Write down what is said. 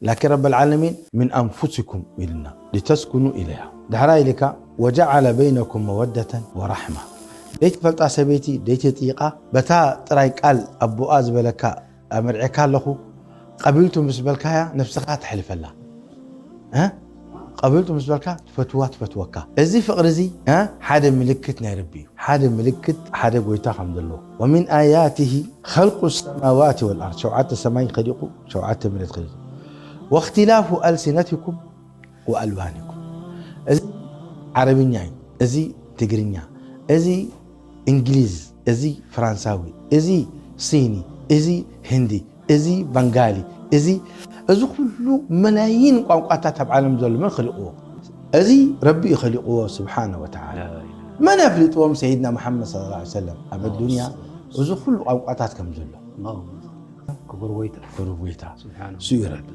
ላኪን ረበል ዓለሚን ምን ኣንፉሲኩም ኢልና ሊተስኩኑ ኢለያ ድሕራ ኢልካ ወጀዓለ በይነኩም መወደተን ወራሕማ ደይትፈልጣ ሰበይቲ ደይትጥይቃ በታ ጥራይ ቃል ኣቦኣ ዝበለካ ኣመርዒካ ኣለኹ ቀቢልቱ ምስ በልካያ ነብስኻ ተሕልፈላ እ? ቀቢልቱ ምስ በልካ ትፈትዋ ትፈትወካ እዚ ፍቕሪ እዚ እ? ሓደ ምልክት ናይ ረቢ እዩ ሓደ ምልክት ሓደ ጎይታ ከም ዘለዎ ወሚን ኣያትሂ ኸልቁ ሰማዋት ወልኣርድ ሸውዓተ ሰማይ ኸሊቁ ሸውዓተ መሬት ኸሊቁ ወእኽትላፉ ኣልሲነትኩም ወኣልዋንኩም እዚ ዓረብኛ እዩ እዚ ትግርኛ እዚ እንግሊዝ እዚ ፍራንሳዊ እዚ ሲኒ እዚ ህንዲ እዚ ባንጋሊ እዚ እዚ ኩሉ መላይን ቋንቋታት ኣብ ዓለም ዘሎ መን ኸሊቕዎ እዚ ረቢ እዩ ኸሊቕዎ ስብሓነ ወተዓላ መን ኣፍሊጥዎም ሰይድና መሓመድ ስ ሰለም ኣብ ኣዱንያ እዚ ኩሉ ቋንቋታት ከም ዘሎ ክቡር ጎይታ ክቡር ጎይታ ስብሓነ እሱ እዩ ረቢ